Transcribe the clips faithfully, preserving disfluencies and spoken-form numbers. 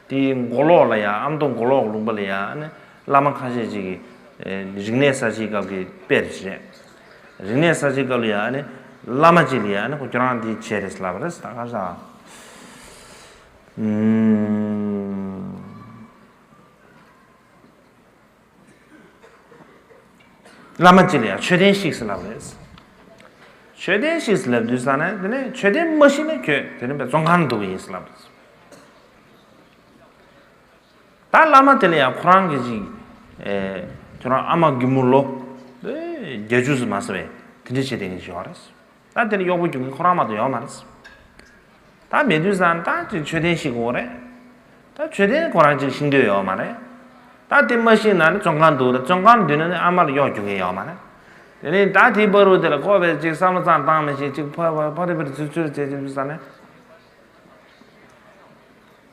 དེའི་མགོ་ལོག་ལ་ཡང་ཨ་མདོ་མགོ་ལོག་ལུང་པ་ལ་ཡང་ཨ་ནི་བླ་མ་ཁ་ཤས་ཅིག་གིས་རིག་གནས་གསར་བརྗེའི་སྐབས་ཀྱི་དཔེ་རེད། རིག་གནས་གསར་བརྗེའི་སྐབས་ལ་ཡང་ཨ་ནི་བླ་མ་ཅིག་ལ་ཡང་ཨ་ནི་ཁོ་ཁྱོད་རང་འདི་བྱས་རེད་ལབ་པ་རེད། ད་ག་ས། བླ་མ་གཅིག་ལ་ཡང་མཆོད་རྟེན་བཤིག་ཟེར་ལབ་རེད། མཆོད་རྟེན་བཤིག་ཟེར་ལབ་དུས་ཙ་ན་དེ་ནས་མཆོད་རྟེན་མ་བཤིག་ན་ཁྱོད་དེ་ནས་བཙོན་ཁང་ལ་འདུག་གི་ཡིན་ཟེར་ལབ་རེད། ད་བླ་མ་དེ་ལ་ཡང་ཁོ་རང་གི་ཅིག་ཁྱོད་རང་ཨ་མ་རྒན་མོ་ལོ་བརྒྱད་ཅུ་ཙམ་མ་ཟིན་པའི་དེ་འདྲ་བྱེད་དེ་གི་ཡོད་རེད། ད་དེ་ནི་གཡོག་པོ་རྒྱུག་མཁན་ཁོ་རང་མ་གཏོགས་ཡོད་མ་རེད། ད་མེད་དུས་ཙང་ད་ཅིག་མཆོད་རྟེན་བཤིག་དགོས་རེད། ད་མཆོད་རྟེན་ཁོ་རང་ཅིག་བཤིག་འདོད་ཡོད་མ་རེད། ད་དེ་མ་བཤིག་ན་ནི་བཙོན་ཁང་འདུག་ད་བཙོན་ཁང་འདུག་ན་ནི་ཨ་མ་ལ་གཡོག་རྒྱུག་མཁན་ཡོད་མ་རེད། དེ་ནི་ད་དེའི་བར་དུ་དེ་ལ་ཁོ་བས་ཅིག་བསམ་བློ་ཙང་བཏང་མི་ཤེས། ཅིག་ཕ་ཕ་ཕ་རི་ཕ་རི་ཚུར་ཚུར་བྱེད་ཅིག་ས་ནས།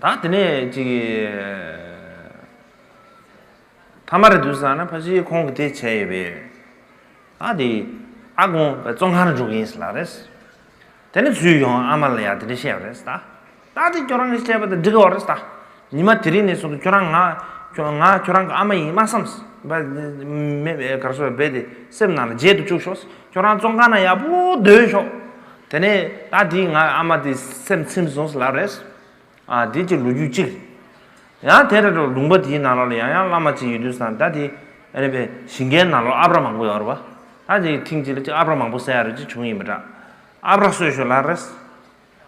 ད་དེ་ནས་ཅིག་མཐའ་མ་རེད་དུས་ཙང་ན་ཕ་གཞིས་ཁོང་གིས་དེ་བྱས་ཡོད་པས། ཨ་དེ་ཨ་ཁོང་བཙོན་ཁང་ལ་འགྲོ་གི་ཡིན་ཟེར་ལབ་རེད། དེ་ནས་ཚུར་ཡོང་ཨ་མ་ལ་ཡང་དེ་འདྲ་བཤད་པ་རེད་ད། ད་དེ་ཁྱོད་རང་གིས་བཤད་པ་དང་འགྲིག་གི་ཡོད་རེད་ད། ཉི་མ་དེ་རིང་ནས་བཟུང་སྟེ་ཁྱོད་རང་ང་ཁྱོད་ང་ཁྱོད་རང་གི་ཨ་མ་ཡིན་མ་བསམ། མེད་གར་སོ་བས་དེ་སེམས་ནང་ལ་བརྗེད་དུ་བཅུག་ཤོག་ཁྱོད་རང་བཙོན་ཁང་ན་ཡག་པོ་སྡོད་ཤོག་དེ་ནས་ད་དེ་ང་ཨ་མ་དེ་སེམས་ཚིམ་སོང་ཟེར་ལབ་རེད། ཨ་འདི་གཅིག་ལོ་རྒྱུས་གཅིག་ཡང་དེ་རེད་འགྲོ། ལུང་པ་དེའི་ནང་ལོགས་ལ་ཡང་ཡང་བླ་མ་གཅིག་ཡོད་དུས་ཙང་ད་དེ་ཨ་ནི་པའི་ཞིང་ཁའི་ནང་ལོགས་ཨ་བྲ་མང་པོ་ཡོད་རེད་པ། ད་ཅིག་ཐེངས་གཅིག་ལ་ཅིག་ཨ་བྲ་མང་པོ་བསད་ཡ་རེ་ཅིག་བྱུང་ཡིན་པ་འདྲ། ཨ་བྲ་གསོད་ཤོག་ལབ་རེད།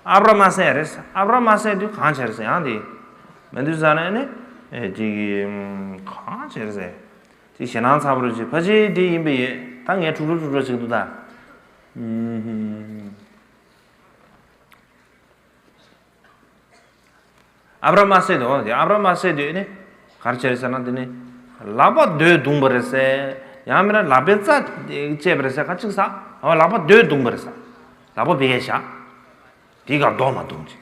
ཨ་བྲ་མ་བསད་རེད། ཨ་བྲ་མ་བསད་དུས་གང་བྱས་རེད་ཟེར་ཡང་དེ་མེད་དུས་ཙང་ནས་ཨ་ནི་ཨེ་ཅིག་གང་བྱས་རེད་ཟེར། ཅིག་ཞེད་སྣང་ཚ་པོ་རེ་ཅིག་ཕ་ཆེ་དེ་ཡིན་པ་ཡིན། ད་ངས་དཀྲུག་དཀྲུག་དཀྲུག་དཀྲུག་བྱེད་ཀྱི་འདུག་ད། ཨ་བྲ་མ་བསད་དོ། དེ་ཨ་བྲ་མ་བསད་དུས་ནི་ག་རེ་བྱས་རེད་ཟེར་ན། དེ་ནི་ལག་པ་རྡོས་བརྡུངས་པ་རེད་ཟེར། ཡང་མིན་ན་ལག་པའི་རྩ་བཅད་པ་རེད་ཟེར། ག་ཅིག་ཟེར། འོ་ལག་པ་རྡོས་བརྡུངས་པ་རེད་ཟེར། ལག་པ་བེ་གས་བཞག་དེའི་ཁར་རྡོ་མར་བརྡུངས་ཅིག་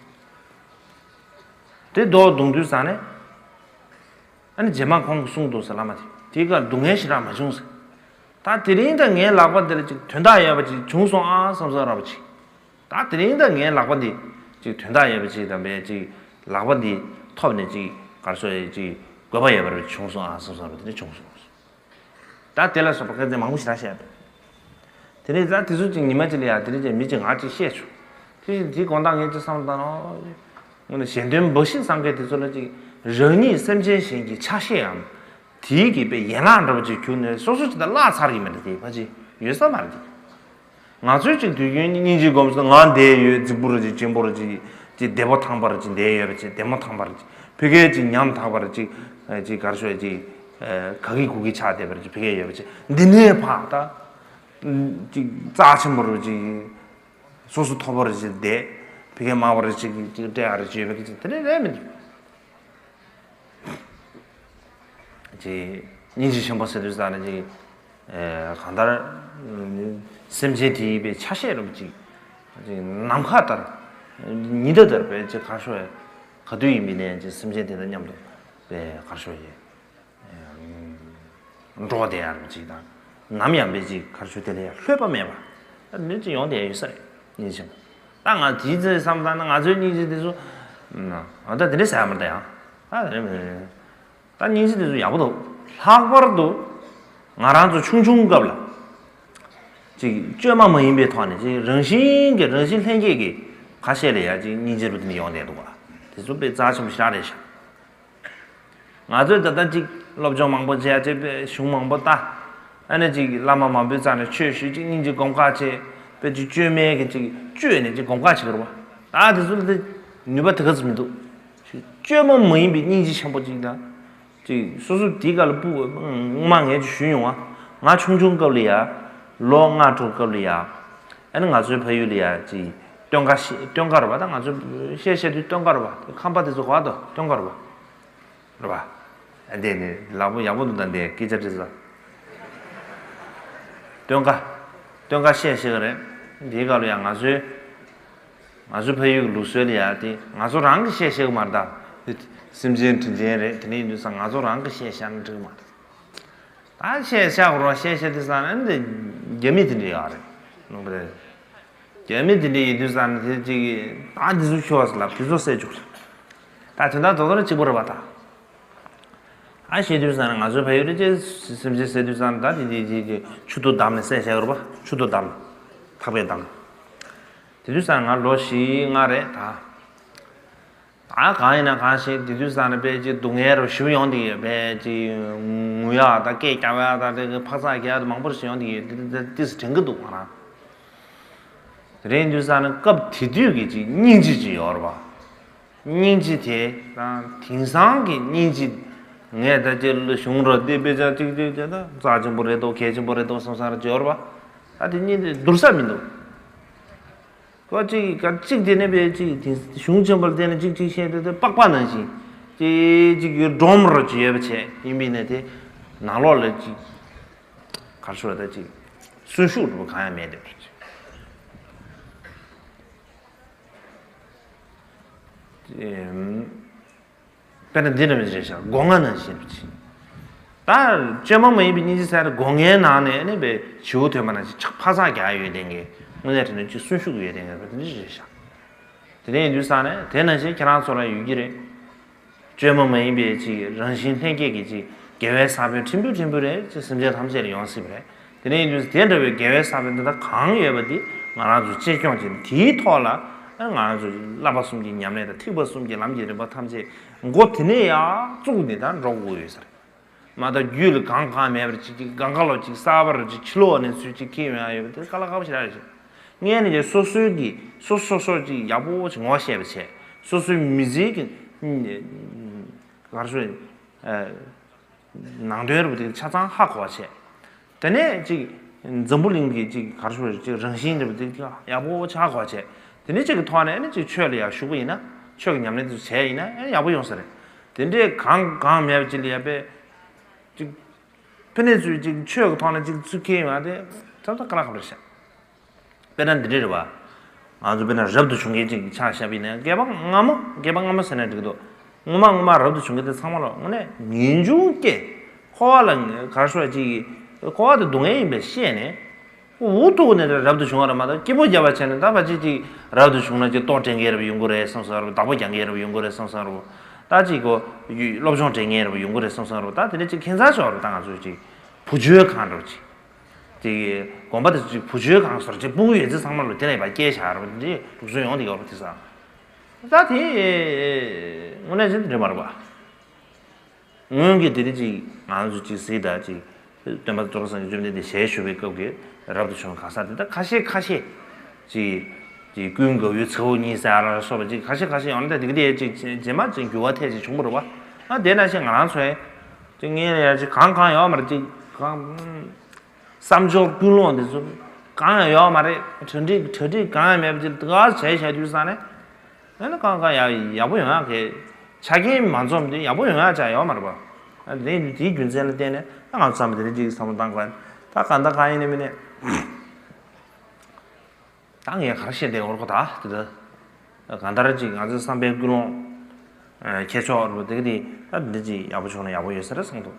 དེ་རྡོ་བརྡུངས་དུས་ཙང་ནས། ཨ་ནི་རྗེས་མ་ཁོང་གིས་གསུངས་འདུག་ཟེར། བླ་མ་དེ་དེའི་ཁར་སྡུག་བསྔལ་ཞེ་དྲག་མ་བྱུང་ཟེར། ད་དེ་རིང་ད་ངའི་ལག་པ་འདི་ལ་ཅིག་དོན་དག་ཡོད་པ་ཅིག་བྱུང་སོང་ཨ་བསམ་བསམ་ར་བ་ཅིག་ད་དེ་རིང་ད་ངའི་ལག་པ་འདི་ཅིག་དོན་དག་ཡོད་པ་ཅིག་དང་བས་ཅིག་ལག་པ་འདི་ཐོབ་ནས་ཅིག་གར་སོ་ཡས་ཅིག་དགོས་པ་ཡོད་པ་ར་བྱུང་སོང་ཨ་བསམ་བསམ་ར་བ་དེ་འདྲ་བྱུང་སོང་། ད་དེ་ལ་སོགས་པ་སྐད་ཆ་མང་པོ་ཞེ་དྲག་བཤད་འདུག་དེ་ནས་ད་དེ་ཚོ་ཅིག་ཉི་མ་གཅིག་ལ་ཡང་དེ་འདྲ་ཅིག་མི་གཅིག་ང་གཅིག་བཤད་བྱུང་། དེ་དེའི་དགོང་དག་ངས་ཅིག་བསམ་བློ་བཏང་ན། ཨོ། ངོ་ནས་གཞན་དོན་འབའ་ཞིག་བསམ་མཁན་དེ་ཚོ་ལ་ཅིག་རང་ཉིད་སེམས་ཅན་གཞན་གྱི་ཆ་ཤས་འམ། དེའི་གི་དཔེ་ཡན་ལག་འདྲ་བོ་ཅིག་གྱུར་ནས་སོ་སོ་ཅིག་ད་བརླག་ཚར་གི་མ་རེད་དེ་ཕ་ཅིག་ཡོད་ས་མ་རེད་དེ། ང་ཚོས་ཅིག་དུས་རྒྱུན་སྙིང་རྗེ་སྒོམ་སོང་ང་འདས་ཡོད་རྫིག་པོ་ར་ཅིག་ཅན་པོ་ར་ཅིག་ཅིག་བདེ་པོ་ཐང་པ་ར་ཅིག་འདས་ཡོད་པ་ཅིག་བདེ་མོ་ཐང་པ་ར་ཅིག་ཕ་གིའི་ཅིག་ཉམ་ཐག་པ་ར་ཅིག་ཅིག་གར་ཤོད་ཅིག་ག་གི་གུ་གི་ཆགས་བསྡད་པ་ར་ཅིག་ཕ་གིའི་ཡོད་པ་ཅིག་འདི་ནས་ཕར་ད་ཅིག་རྩ་ཆེན་པོ་ར་ཅིག་སོ་སོ་མཐོ་པོ་རེ་ཅིག་བསྡད། ཕ་གི་དམའ་བོ་རེ་ཅིག་ཅིག་སྤྲད་ཨ་རེ་ཅིག་ཡོད་པའི་ཅིག་དེ་འདྲ་རེད་མི་འདུག་ཅིག་སྙིང་རྗེ་ཆེན་པོ་ཟེར་དུས་ཙ་ནས་ཅིག་ཨེ་གང་ལྟར་སེམས་ཅན་དེའི་པའི་ཆ་ཤས་རུ་ཅིག་ཅིག་ནམ་མཁའ་ལྟར་ཉི་ཟླ་ལྟར་པའི་ཅིག་གར་ཤོར་བའི་ག་དུས་ཡིན་པའི་ནས་ཅིག་སེམས་ཅན་དེ་དང་མཉམ་དུ་པའི་གར་ཤོར་ཡས། འགྲོ་བ་དེ་ཡང་ཅིག་དང་། ནམ་ཡང་པའི་ཅིག་གར་ཆུ་དེ་ལ་ཡང་ལྷོད་པ་མེད་པ། ནི་ཅིག་ཡོང་དེ་ཡང་ཡོད་ས་རེད། སྙིང་རྗེ་ཆེན་པོ། ད་ང་དེའི་ཚེ་བསམ་བཏང་ན་ང་ཚོའི་སྙིང་རྗེ་དེ་ཚོ། ཨ་ད་དེ་འདྲ་ཟེར་ཡ་མ་རེད་ད་ཡང་། ད་དེ་འདྲ་མི་རེད། ད་སྙིང་རྗེ་དེ་ཚོ་ཡག་པོ་འདུག་ལྷག་པར་དུ། ང་རང་ཚོ་ཆུང་ཆུང་སྐབས་ལ། ཅིག་བཅོས་མ་མ་ཡིན་པའི་ཐོག་ནས་ཅིག་རང་བཞིན་གྱི་རང་བཞིན་ལྷན་སྐྱེས་ཀྱི་ཁ་ཤས་ལ་ཡང་ཅིག་སྙིང་རྗེ་རུ་དེ་འདྲ་ཡོང་བསྡད་འདུག་བ། དེ་ཚོ་དཔེ་རྩ་ཆེན་པོ་ཞེ་དྲག་རེད་ཤག་ང་ཚོས་ད་ལྟ་ཅིག་སློབ་སྦྱོང་མང་པོ་བྱས་ཅིག་དཔེ་གཞུང་མང་པོ་ལྟ། ཨ་ནི་ཅིག་བླ་མ་མང་པོའི་རྩ་ནས་ཆོས་ཞུས་ཅིག་སྙིང་རྗེ་སྒོམ་ཁ་བྱས། དཔེ་ཅིག་བཅོས་མའི་གི་ཅིག་བཅོས་ནས་ཅིག་སྒོམ་ཁ་བྱེད་དགོས་རེད་བ། ད་དེ་ཚོ་ལ་དེ་ནུས་པ་དེ་ག་ཚོད་མི་འདུག་བཅོས་མ་མ་ཡིན་པའི་སྙིང་རྗེ་ཆེན་པོ་ཅིག་དང་། ཅིག་སོ་སོ་དེའི་སྐབས་ལ་སྤུ་སྔོན་མ་ངས་ཅིག་ཞུས་ཡོང་བ། ང་ཆུང་ཆུང་སྐབས་ལ་ཡ། ལོ་ལྔ་དྲུག་སྐབས་ལ་ཡ། ཨ་ནི་ང་ཚོའི་ཕ་ཡུལ་ལ་ཡ་ཅིག་སྟོན་ཁ་ཤེས་སྟོན་ཁ་རེད་བ། ད་ང་ཚོའི་བཤད་བཤད་དུས་སྟོན་ཁ་རེད་བ། ཁམས་པ་དེ་ཚོ་གོ་བ་དོ་སྟོན་ཁ་རེད་བ། རེད་བ། ཨ་འདི་ནི་ལག་པ་ཡག་པོ་འདུག་ད་འདི་སྐད་ཆ་དྲིས་ས། སྟོན་ཁ། སྟོན་ཁ་བཤད་ཤེས་ཀྱི་རེད། འདིའི་སྐབས་ལ་ཡང་ང་ཚོའི། ང་ཚོའི་ཕ་ཡུལ་གྱི་ལུགས་སྲོལ་ལ་ཡ་དེ་ང་ཚོ་རང་གིས་བཤད་ཤེས་ཀྱི་མ་རེད་ད། སེམས་ཅན་དྲིན་ཅན་རེད། དེ་འདྲ་ཡིན་དུས་ཙང་ང་ཚོ་རང་གིས་བཤད་ཤེས་ན་འགྲིག་གི་མ་རེད། ད་བཤད་ཤེས་རོགས་བཤད་ཤེས་དུས་ཙང་ནས་འདི་རྒྱ་མི་དེ་འདྲ་ཡོད་རེད། ནང་པ་རེད། རྒྱ་མི་དེ་འདྲ་ཡིན་དུས་ཙང་ནས་དེ་ཅིག་གིས་ད་འདི་ཚོ་ཤོག་ཟེར་ལབ་དེ་ཚོ་བསད་བཅུག་རེད། ད་དོན་དག་རྡོག་རྡོག་གཅིག་པོ་རེད་པ་ད། ཨ་ཞེས་དུས་ཙང་ང་ཚོའི་བལ་ཡུལ་རེ་ཅེ་སེམས་ཅན་ཟེར་དུས་ཙང་ད་དེ་དེ་དེ་དེ་མཆུ་ཏོ་བསྡམས་ནས་བསད་བྱས་ཡོད་རེད་པ། མཆུ་ཏོ་བསྡམས། ཐག་པས་བསྡམས། དེ་དུས་ཙང་ང་ལོ་བཞི་ལྔ་རེད་ད། ད་གང་ཡིན་ན་གང་ཞིག་དེ་དུས་ཙང་ནས་དཔེ་ཅིག་སྡུག་བསྔལ་རུ་ཞིབ་ཡོང་དེ་ཡོད་དཔེ་ཅིག་ངུ་ཡག་ད་སྐད་རྒྱག་ཡག་ད་དེ་འཕག་འཚག་རྒྱག་ཡག་ད་མང་པོ་ཞིག་ཡོང་དེ་ཡོད་དེ་དེ་དེ་དེ་དྲན་གི་འདུག་ང་རང་། དེ་རིང་དུས་ཙང་ནས་སྐབས་དེ་དུས་ཀྱི་ཅིག་སྙིང་རྗེ་ཅིག་ཡོད་རེད་པ། སྙིང་རྗེ་དེ་དང་དེང་སང་གི་སྙིང་རྗེ། ངས་ད་ཅི་ལ་གཞུང་ར་དེ་དཔེ་ཆ་གཅིག་གཅིག་བྱས་ན་རྩ་ཆེན་པོ་རེད་འདུག་གལ་ཆེན་པོ་རེད་འདུག་བསམ་བསམ་ར་བརྗོད་པ། ད་དེ་གཉིས་དེ་བསྡུར་ས་མི་འདུག་ཁོ་གཅིག་ག་གཅིག་དེ་ནས་དཔེ་གཅིག་དེ་གཞུང་ཆེན་པོ་ལ་བརྟེན་ནས་གཅིག་གཅིག་བཤད་དེ་དེ་པགས་པ་ནང་བཞིན་གཅིག་གཅིག་གི་སྒྲོམ་ར་ཅིག་ཡོད་པ་བྱས་ཡིན་པས་ནས་དེ་ནང་ལོགས་ལ་གཅིག་གར་ཤོར་ད་གཅིག་གསོན་ཤུགས་འདྲ་པོ་གང་ཡང་མེད་དེ། དཔེར་ན་འདི་འདྲ་མི་རེད་ཤག་སྒོ་ང་ནང་བཞིན་རེད། ད་བཅོས་མ་མ་ཡིན་པའི་སྙིང་རྗེ་ཟེར་སྒོ་ངའི་ནང་ནས་ནི་བའི་བྱིའུ་ཐོན་པ་ནང་བཞིན་ཕ་སག་རྒྱག་ཡོད་དེ་ངས་དངོས་གནས་དྲན་ན་ཅིག་གསོན་ཤུགས་ཡོད་དེ་ངས་བ་དེ་འདྲ་རེད་ཤག་དེ་ནས་ཡིན་དུས་ས་ནས་དེ་ནང་བཞིན་ཁྱེད་རང་ཚོ་ལ་ཡོད་ཀྱི་རེད། བཅོས་མ་མ་ཡིན་པའི་ཅིག་རང་བཞིན་ལྷན་སྐྱེས་ཀྱི་ཅིག་དགེ་བའི་ས་བོན་ཕྲན་བུ་ཕྲན་བུ་རེ་ཅིག་སེམས་ཅན་ཐམས་ཅད་ལ་ཡོང་སྲིད་པ་རེད། དེ་ནས་ཡིན་དུས་དེ་འདྲ་བའི་དགེ་བའི་ས་བོན་འདི་དག་གང་ཡོད་པ་འདི་ང་རང་ཚོ་གཅེས་སྐྱོང་བྱས་ནས་དེའི་ཐོག་ལ་ང་རང་ཚོ་བསླབ་པ་གསུམ་གྱི་ཉམས་ལེན་དང་ཐེག་པ་གསུམ་གྱི་ལམ་གྱི་རིམ་པ་ཐམས་ཅད་མགོ་དེ་ནས་ཡར་བཙུགས་ནས་ད་འགྲོ་དགོས་ཡོད་ས་རེད། མ་གཏོགས་རྒྱུད་ལ་གང་གང་མེད་པར་ཅིག་ཅིག་གང་ག་ལོ་ཅིག་གསར་པར་ཅིག་ཕྱི་ལོགས་ནས་ཚུར་ཅིག་འཁྱེར་ཡོང་ཡ་ཡོད་པ་དེ་དཀའ་ལས་ཁག་པོ་ཞེ་དྲག་རེད་ཤག་ངས་ནི་ཅིག་སོ་སོའི་གི་སོ་སོ་སོ་ཅིག་ཡག་པོ་ཅིག་ངོ་ཤེས་པ་བྱས་སོ་སོའི་མི་ཚེའི་གི་ག་རེ་ཞུ་ཨ། ནང་དོན་རུ་དེ་ཆ་ཚང་ཧ་གོ་བ་བྱས། དེ་ནས་ཅིག་འཛམ་བུ་གླིང་གི་ཅིག་ག་རེ་ཞུ་ཅིག་རང་བཞིན་རེད་པ་དེ་ཡག་པོ་ཆ་གོ་བ་བྱས། དེ་ནས་ཅིག་གི་ཐོག་ནས་ནི་ཅིག་ཆོས་ལ་ཡར་ཞུགས་པ་ཡིན་ན་ཆོས་ཀྱི་ཉམས་ལེན་དེ་ཚོ་བྱས་ཡིན་ན་ཡག་པོ་ཡོང་ས་རེད། དེ་འདྲའི་གང་གང་མེད་པ་ཅིག་ལ་ཡ་པས་ཅིག་ཕ་ནས་ཚུར་ཅིག་ཆོས་ཀྱི་ཐོག་ནས་ཅིག་ཚུར་འཁྱེར་ཡོང་ཡ་དེ་ད་ལྟ་དཀའ་ལས་ཁག་པོ་རེད་ཤག་དཔེར་ན་འདི་འདྲ་རེད་བ། ང་ཚོ་དཔེར་ན་རབ་ཏུ་བྱུང་མཁན་ཅིག་ཆ་བཞག་པ་ཡིན་ན་སྐྱེས་པ་སྔ་མོ་སྐྱེས་པ་སྔ་མོ་ཟེར་ན་འགྲིག་གི་འདུག་ངོ་མ་ངོ་མ་རབ་ཏུ་བྱུང་མཁན་དེ་ཚང་མ་ལ་དངོས་གནས་ངེས་འབྱུང་སྐྱེ། འཁོར་བ་ལ་ག་རེ་ཞུ་བ་ཅིག་འཁོར་བ་དེ་སྡུག་བསྔལ་ཡིན་པས་ཤེས་ནས། འུ་ཐུག་ནས་རབ་ཏུ་བྱུང་བ་རེད་མ་གཏོགས་སྐྱིད་པོ་བརྒྱབ་པ་བྱས་ནས་ད་ཕལ་ཆེར་ཅིག་རབ་ཏུ་བྱུང་ན་ཅིག་ལྟོ་སྤྲད་མཁན་རེ་བ་ཡོང་གི་རེད་བསམ་བསམ་རེད། བདག་པོ་རྒྱག་མཁན་རེ་བ་ཡོང་གི་རེད་བསམ་བསམ་རེད། ད་ཅིག་གོ་སློབ་སྦྱོང་སྤྲད་མཁན་རེ་བ་ཡོང་གི་རེད་བསམ་བསམ་རེད། ད་དེ་འདྲ་ཅིག་ཁྱད་མཚར་ཤོག་རེད། ད་ང་ཚོ་ཅིག་བུ་བཅོལ་གང་འདྲ་བ་ཅིག་དེ་གི་དགོན་པ་དེ་ཚོ་ཅིག་བུ་བཅོལ་གང་སོར་ཅིག་སྤུ་གུ་ཡོད་ཚད་ཚང་མ་ལ་དེ་ལས་པ་སྐྱེལ་བཞག་རེད་པ། དེ་འདྲའི་ལུགས་སྲོལ་ཡོང་དེ་ཡོད་རེད་པ། དེ་ས་ད་དེ་དངོས་གནས་ཅིག་དེ་འདྲ་མ་རེད་པ། སྔོན་གྱི་དེ་རིང་ཅིག་ང་ཚོ་ཅིག་གཟིགས་དང་ཅིག་སྟོན་པ་རྫོགས་པ་སངས་རྒྱས་བཅོམ་ལྡན་འདས་ཞལ་བཞུགས་པའི་སྐབས་ཀྱི་རབ་ཏུ་བྱུང་གང་ཟག་དེ་དག་ཁ་ཤས་ཁ་ཤས་ཅིག་ཅིག་ཀུན་དགའ་བོའི་ཚ་བོ་གཉིས་ཟེར་ཨ་ར་སོགས་པ་ཅིག་ཁ་ཤས་ཁ་ཤས་ཡོང་ན་ད་དེ་གི་དེ་ཅིག་རྗེས་མ་ཅིག་འགྱུར་བ་ཐེབས་ཅིག་བྱུང་བ་རེད་པ། ཨ་དེ་ནང་བཞིན་ང་རང་ཚོའི་ཅིག་ངས་ཡ་ཅིག་གང་གང་ཡོད་མ་རེད། ཅིག་གང་བསམ་སྦྱོར་ཀུན་སློང་དེ་ཚོ་གང་ཡང་ཡོད་མ་རེད། གྲ་སྒྲིག་གྲ་སྒྲིག་གང་ཡང་མེད་པ་ཅིག་དེ་ག་བྱས་བྱས་དུས་ས་ནས། ཨ་ནི་གང་གང་ཡག་ཡག་པོ་ཡོང་ཡག་གི་ཆ་རྐྱེན་མ་འཛོམས་དེ་ཡག་པོ་ཡོང་ཡག་ཅག་ཡོད་མ་རེད་པ། ཨ་དེ་དེའི་རྒྱུ་མཚན་ལ་བརྟེན་ནས་ད་ང་ཚོ་ཚང་མ་དེ་རིང་ཅིག་བསམ་བློ་བཏང་དགོས། ད་གང་ལྟར་གང་ཡིན་ནི་མིན་ནི། ད་ངས་ག་རེ་བཤད་བསྡད་ཡོད་རེད་གོ་ད་དེ་ད། གང་ལྟར་ཅིག་ང་ཚོའི་བསམ་པའི་ཀུན་སློང་། ཁྱད་ཆོས་རེད་པ་དེ་གི་དེ་ད་འདི་ཅིག་ཡག་པོ་བྱུང་ན་ཡག་པོ་ཡོད་ས་རེད་བསམ་འདུག